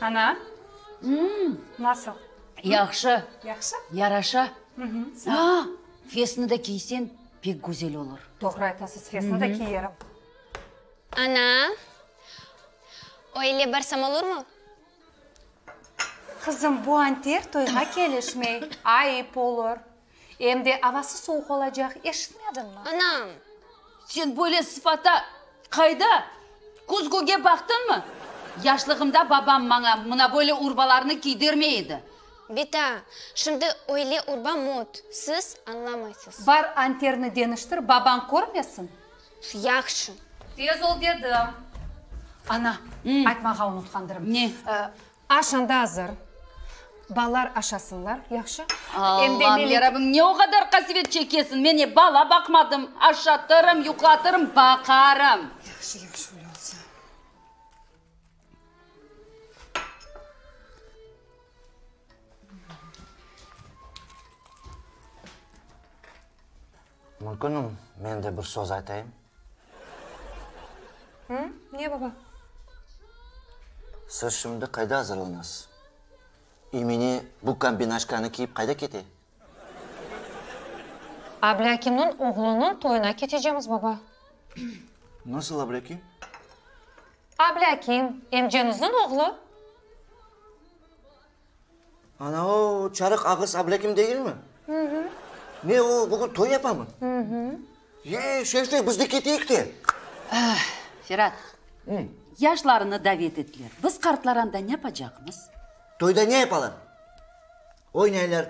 Ana, nasıl? Yahşı. Yahşı? Yaraşa. A, fesni de kiyseñ, pek güzel olur. Doğru aytasız, fesni de kiyerim. Ana, öyle barsam olurmı? Qızım, bu anter toyğa kelişmey, ayıp olur. Em de avası suvuq olacaq, eşitmediñmi? Anam! Sen böyle sıfata qayda küzgüge baqtıñmı? Yaşlığımda babam maña mına böyle urbalarnı kiydirmey edi. Bita, şimdi öyle urba mot, siz añlamaysız. Bar anterni deñiştir, babañ körmesin. Yahşı. Tez ol dedim. Ana, aytmağa unutqandırım. Ne? Aş anda azır. Balalar aşasınlar, yahşı? Em de Allam, Melek. yarabbim, ne o qadar qasevet çekesiñ? Men e bala baqmadım, aşatırım, yuqlatırım, baqarım. Yahşı, yahşı, öyle olsa. Mümkünmi, men de bir söz aytayım? Hı? Ne, baba? Siz şimdi qayda azırlanasız? Emine bu kombinaşkanı kiyip qayda kete? Ablâkimniñ oğlunıñ toyuna ketecemiz, baba. Nasıl Ablâkim? Ablâkim, emceñizniñ oğlu. Ana o çarıq ağız Ablâkim degilmi? Ne o, bugün toy yapamı? Ye, Şerfe, biz de keteyik de. Ferat, yaşlarnı davet ettiler. Biz qartlar anda ne yapacaqmız? Toyda ne yapalar? Oynaylar,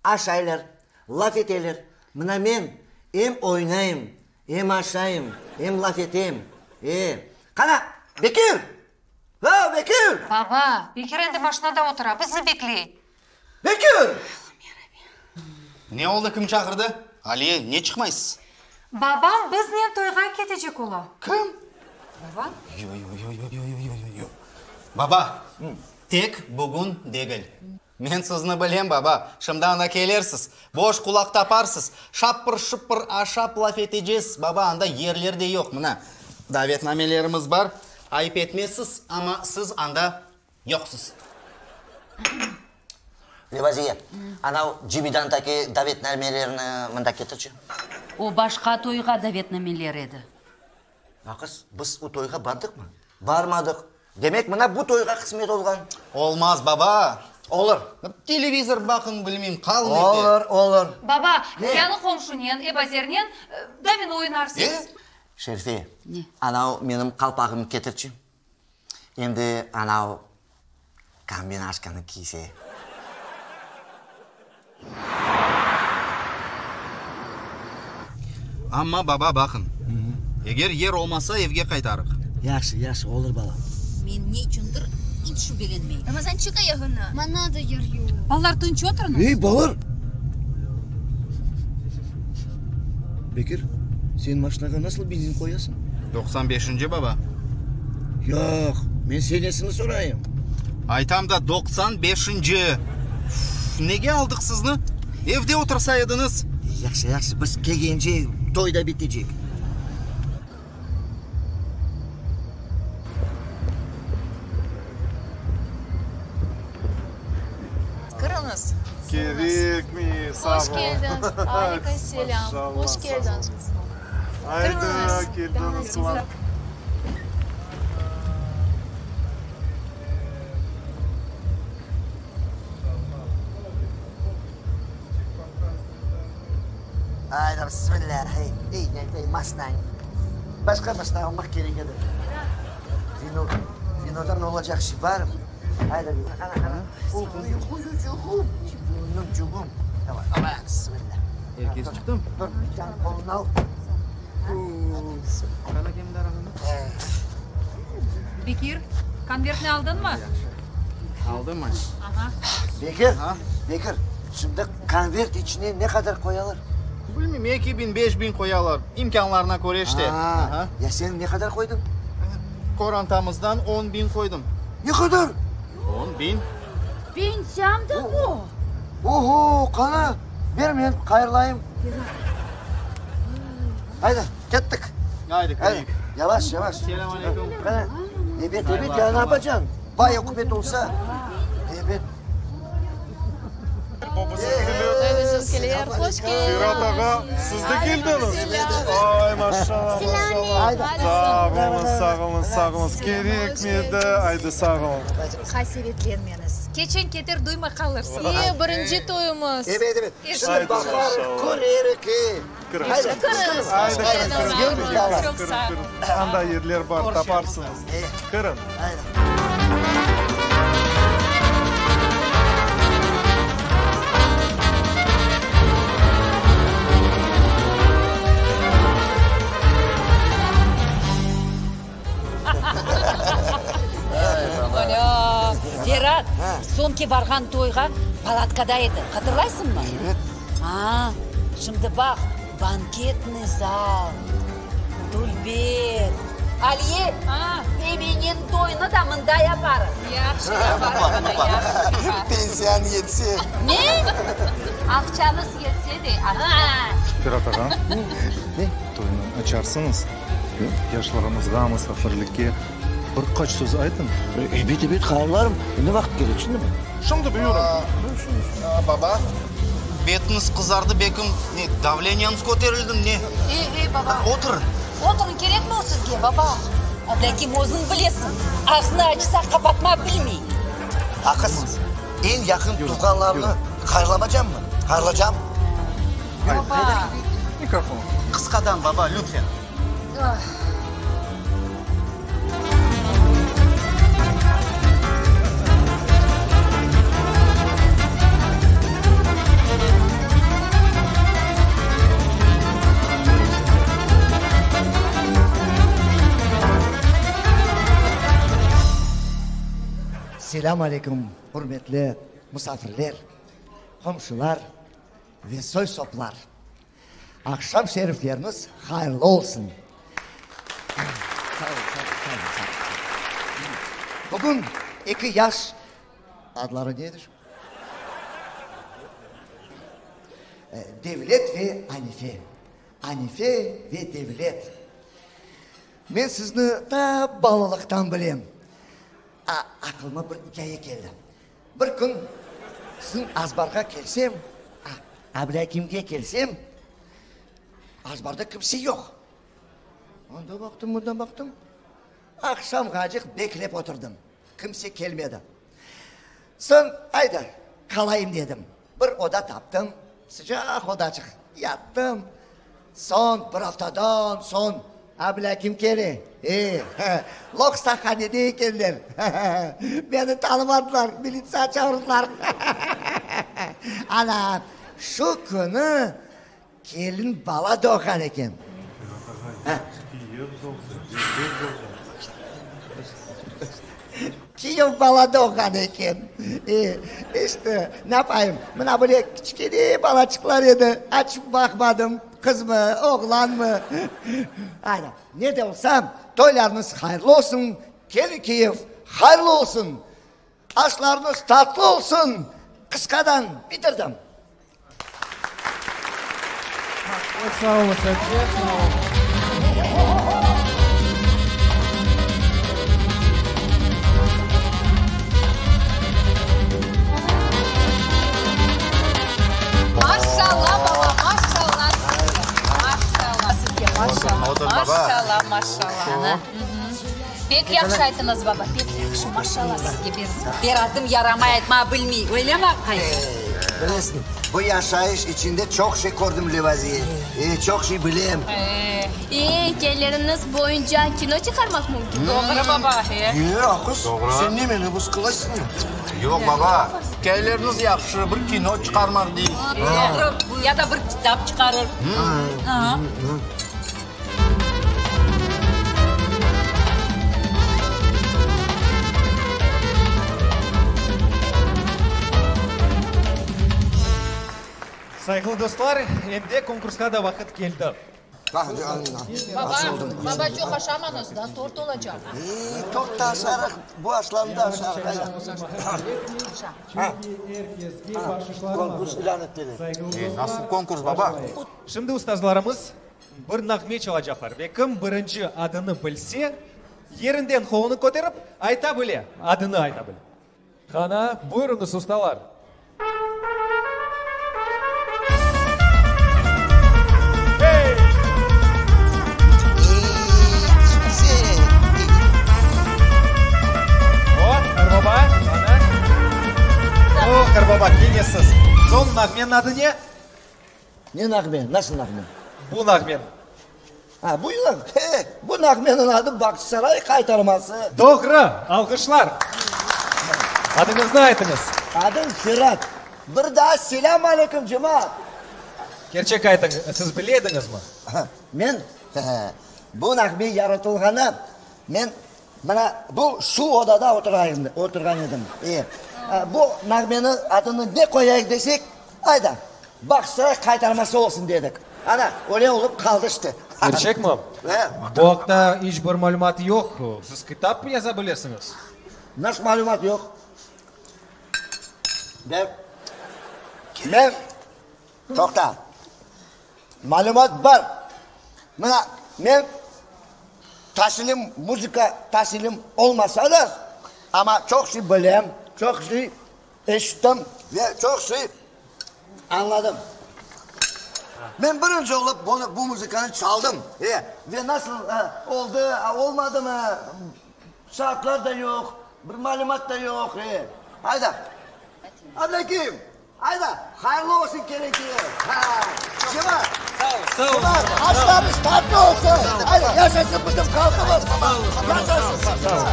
aşaylar, laf eteler. Mına men em oynayım, em aşayım, em laf etem. E, qana, Bekir! Ha, Bekir! Baba, Bekir endi maşinada otura, bizni bekley. Bekir! Ne oldı, kim çağırdı? Aliye, ne çıqmaysız? Babam biznen toyğa ketecek ola. Kim? Baba. Yoy-yoy-yoy-yoy-yoy-yoy. Baba, tek bugün degil. Men sizni bilem, baba, şimdi anda kelersiz, boş qulaq taparsız, şapır-şıpır aşap laf etecesiz, baba, anda yerler de yoq, mına, davetnamelerimiz bar, ayıp etmezsiz, amma siz anda yoqsız. Levaziye, anav cimidandaki davetnamelerni mında ketirçi. O başqa toyğa davetnameler edi. Aqız, biz o toyğa bardıqmı? Barmadıq. Demek, mına bu toyğa qısmet olğan. Olmaz, baba. Olur. Televizor baqıñ, bilmeyim, qalın evde. Olur, olur. Baba, yañı qomşunen, Ebazernen domino oynarsız. E? Şerife, Ne? anav menim qalpağımnı ketirçi. Endi anav kombinaşkanı kiyse. Amma, baba, baqıñ, eger yer olmasa, evge qaytarıq. Yahşı, yahşı, olur, balam. Men ne içündir iç şübelenmeyim. Ramazan, çıq ayağına. Mana da yer yoq. Balalar, tınç oturıñız. Ey, balalar! Bekir, sen maşinağa nasıl benzin qoyasıñ? 95-nci, baba. Yoq, men senesini sorayım. Aytam da, 95-nci. Uf, nege aldıq sizni? Evde otursa ediñiz. Yahşı, yahşı, biz kelgence toy da bitecek. Kiriñiz. Kerekmey, sağ ol. Hoş keldiñiz. Aleyküm selâm. Hoş keldiñiz. Ayda, keldiñiz. Ayda, bismillah, hey, ey, ey, maşinañ. Başqa maşina almaq kerek edi. Vino, vinodan olacaq şey barmı? Ayda, qana, qana. Bismillah. Er kes çıqtımı? Dur, bir tane qoluna al. Bekir, konvertni aldıñmı? Aldım, ana. Aha. Bekir, Bekir, şimdi konvert içine ne qadar qoyalar? Bilmeyim, 2000, 5000 qoyalar, imkânlarına köre işte. A, ya sen ne qadar qoydıñ? Qorantamızdan on biñ qoydım. Ne qadar? On biñ. Pensiyam da bu. Oho, qana, ber men qayırlayım. Haydi, kettik. Haydi, kireyik. Yavaş, yavaş. Selâm aleyküm. Qana, ebet, ebet, ya ne yapacañ? Bay ükümet olsa, ebet. Ferat ağa, siz de keldiñiz? Ay, maşallah, maşallah. Sağ oluñız, sağ oluñız, sağ oluñız. Kerekmedi, aydı, sağ oluñ. Qasevetlenmeñiz. Keçen keter, duymay qalırsıñ. E, birinci toyumız. Ebet, ebet. Şimdi baqarıq, körerik, e. Kiriñ. Aydı, kiriñ, kiriñ, kiriñ, kiriñ. Anda yerler bar, taparsıñız. Kiriñ. Ferat, soñki barğan toyğa palatkada edi, hatırlaysıñmı? Evet. A, şimdi baq, banketnıy zal, dülber. Aliye, Eminen toynı da mında yaparıq. Yahşı yaparıq, ana, yahşı. Pensiyan yetse. Ne? Aqçañız yetse de, aqça. Ferat ağa, toynı açarsıñız. Yaşlarımızğa, musafirlikke bir qaç söz aytıñ. Ebet, ebet, hayırlarım. Ne vaqıt kerek, şimdimi? Şimdi, buyurıñ. Baba, betiñiz qızardı, bekim, ne, davleniyañız köterildi, ne? Ey, ey, baba. Oturıñ. Oturıñ, kerekmi o sizge, baba? Ablâkim, özüñ bilesiñ, ağzını açsa, qapatma bilmey. Aqız, eñ yaqın tuvğanlarını hayırlamacammı? Hayırlacam. Baba. Mikrofon. Qısqadan, baba, lütfen. Selâm aleyküm, ürmetli musafirler, qomşular ve soy-soplar! Aqşam şerifleriniz hayırlı olsun! Bugün eki yaş, adları nedir? Devlet ve Anife. Anife ve Devlet. Men sizni ta balalıqtan bilem. Aqılıma bir ikâye keldi. Bir kün siziñ azbarğa kelsem, Ablâkimge kelsem, azbarda kimse yoq. Anda baqtım, mında baqtım, aqşamğacıq beklep oturdım, kimse kelmedi. Soñ, ayda, qalayım dedim. Bir oda taptım, sıcaq odaçıq, yattım. Soñ, bir aftadan soñ, Ablâkim kele. E, loqsahanede ekenler. Meni tanımadılar, militsiya çağırdılar. Ana, şu künü kelin bala doğğan eken. Kiyev bala doğğan eken. E, işte, ne yapayım, mına böyle kiçkene balaçıqlar edi, açıp baqmadım, qızmı, oğlanmı. Ayda, ne de olsa, toylarıñız hayırlı olsun, kelin kiyev hayırlı olsun, aşlarıñız tatlı olsun, qısqadan bitirdim. Sağ oluñız, Hatice, sağ oluñız. Maşallah, baba, maşallah sizge. Maşallah sizge, maşallah. Maşallah, maşallah. Pek yahşı aytıñız, baba, pek yahşı, maşallah sizge, bersin. Beratım yaramay aytmağa bilmey, öylemi, aqay? Bilesiñ, bu yaşayış içinde çoq şey kördim, Levaziye, çoq şey bilem. E, ikâyeleriñiz boyunca kino çıqarmaq mümkün. Doğru, baba, e. E, aqız, sen ne meni mısqılaysıñ? Yoq, baba, ikâyeleriñiz yahşı, bir kino çıqarmaq dey. Doğru, ya da bir kitap çıqarır. Sayğılı dostlar, endi konkursqa da vaqıt keldi. Baba, baba, çoq aşamañız da, tort olacaq. Tort da aşarıq, bu aşlarnı da aşarıq. Konkurs ilân ettiler. Nasıl konkurs, baba? Şimdi ustazlarımız Bir nağme çalacaqlar ve kim birinci adını bilse, Yerinden qolunı köterip, ayta bile, adını ayta bile. Qana, buyurıñız, ustalar! O, Qırbaba, qana. O, Qırbaba, kene siz. Soñ nağmeniñ adı ne? Ne nağme? Nasıl nağme? Bu nağmeniñ. Ha, bu yılan, he, bu nağmeniñ adı Bağçasaray qaytarması. Doğru! Alğışlar! Adıñıznı aytıñız. Adım Ferat. Bir daa selâm aleyküm, cemaat! Kerçek aytıñ, siz bile ediñizmi? Men? He, bu nağme yaratılğanı men mına bu şu odada oturğan edim. E, bu nağmeniñ adını ne qoyayıq desek, Ayda, Bağçasaray qaytarması olsun dedik. Ana, öyle olıp qaldı işte. Kerçekmi? Bu aqta iç bir malümat yoq. Siz kitap yaza bilesiñiz? Nasıl malümat yoq? Ben, men, toqta, malümat bar. Mına, men tasilim, muzıka tasilim olmasa da, amma çoq şey bilem, çoq şey Eşittim ve çoq şey añladım. Men birinci olıp bunı, bu muzıkanı çaldım. E, ve nasıl oldı, olmadımı, şartlar da yoq, bir malümat da yoq. E, ayda, Ablâkim, ayda, hayırlı olsun kelinçiler. Ha, cemaat, cemaat, aşlarıñız tatlı olsun. Ayda, yaşasın bizim halqımız. Yaşasın. Sağ ol.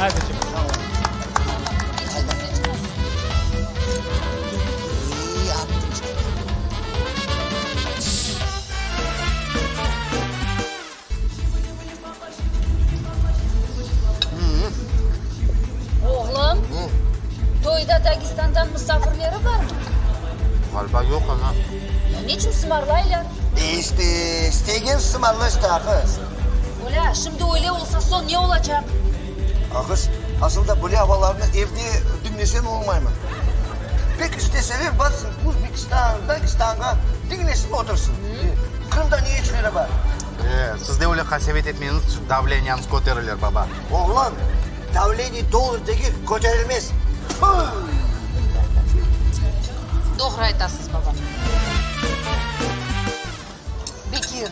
Ayda, cemaat. Oğlum, toyda Dagestandan musafirleri barmı? Ğaliba yoq, ana. Ya neçün sımarlaylar? İşte, istegen sımarlaştı, aqız. Olâ, şimdi öyle olsa, soñ ne olacaq? Aqız, asıl da böyle avalarnı evde diñleseñ olmaymı? Pek isteseler, barsın Uzbekistan, Dagestanğa, diñlesin, otursın. Qırımda ne işleri bar? E, siz de öyle qasevet etmeñiz, davleniyañız köterilir, baba. Oğlan, davleniy dollar degil, köterilmez. Tfu! Doğru aytasız, baba. Bekir,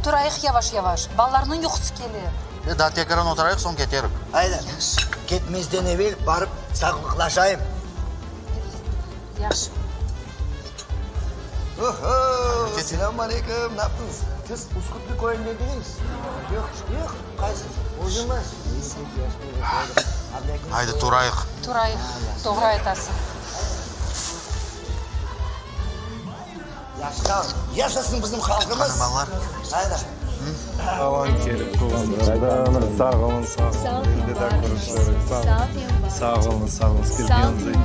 turayıq yavaş-yavaş, balalarnıñ yuqusı kele. E, daa tekrar oturayıq, soñ keterik. Ayda, ketmezden evel barıp sağlıqlaşayım. Yahşı. Oho, selâm aleyküm, ne yaptıñız? Siz Uskutlı köyünden degilsiz? Yoq, yoq, qaysız? Özümiz. Ayda, turayıq. Turayıq, doğru aytasıñ. Yaşasın bizim halqımız! Hayda! Aman kelip quvandırdıñız. Sağ olun, sağ olun. Endi daa körüşerik. Sağ olun. Sağ olun, sağ olun kelgeniñiz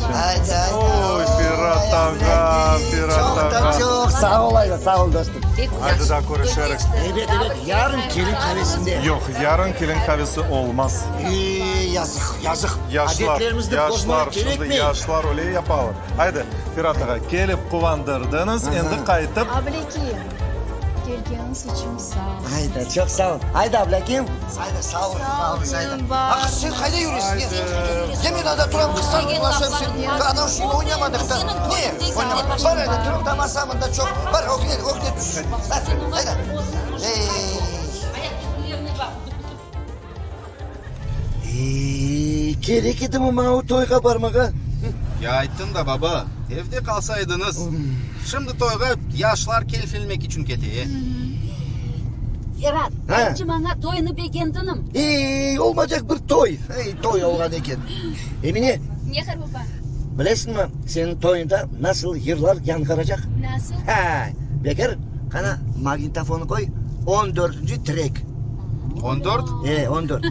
içün. Oy, Ferat ağa, Ferat ağa. Çoqtan çoq sağ ol, Ayda, sağ ol, dostum. Ayda daa körüşerik. Ebet, ebet, yarın kelin qavesinde. Yoq, yarın kelin qavesi olmaz. Ey, yazıq, yazıq. Yaşlar, Adetlerimizni bozmaq yaşlar, şimdi kerekmey. yaşlar öyle yapalar. Aydı, Ferat ağa, kelip quvandırdıñız, endi qaytıp. Ablâkim, kelgeniñiz içün sağ ol. Ayda, çoq sağ ol. Ayda, ablâkim. Ayda, sağ ol, sağ ol, Ayda. A, qız, sen qayda yüresiñ? Ne? Ne men anda turam, qızdan ulaşam, sen anav şeyni oynamadıq da. Ne oynamadıq? Bar, ayda, turıp tamaşa mında çoq. Bar, ögüne, ögüne tüşsün. Ayda. Ey. Ey, kerek edimi maña o toyğa barmağa? Ya ayttım da, baba, evde qalsa ediñiz. Şimdi toyğa yaşlar kelfilmek içün kete, e. Ferat, aytçı maña, toynı begendiñmi? Ey, olmacaq bir toy. Ey, toy olğan eken. Emine. Ne, qartbaba? Bilesiñmi, seniñ toyuñda nasıl yırlar yañğıracaq? Nasıl? Ha, Bekir, qana, magnitofonı qoy, on dörtünci trek. 14? E, 14.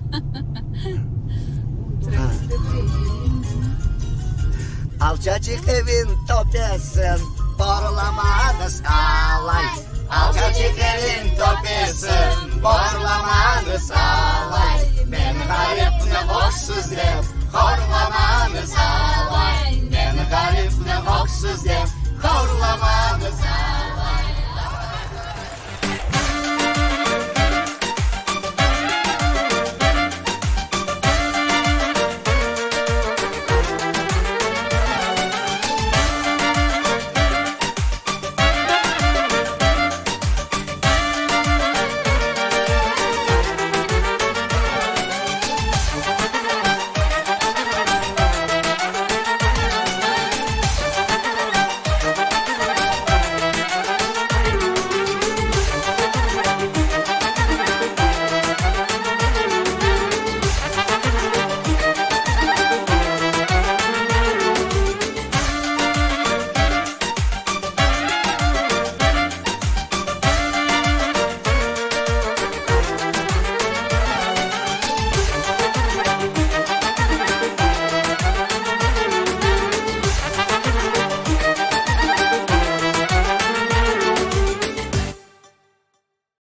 Alçaçıq evin töpesin, Borlamañız alay. Alçaçıq evin töpesin, Borlamañız alay. Men ğaripni öksüz dep, Horlamañız alay. Men ğaripni öksüz dep, Horlamañız alay.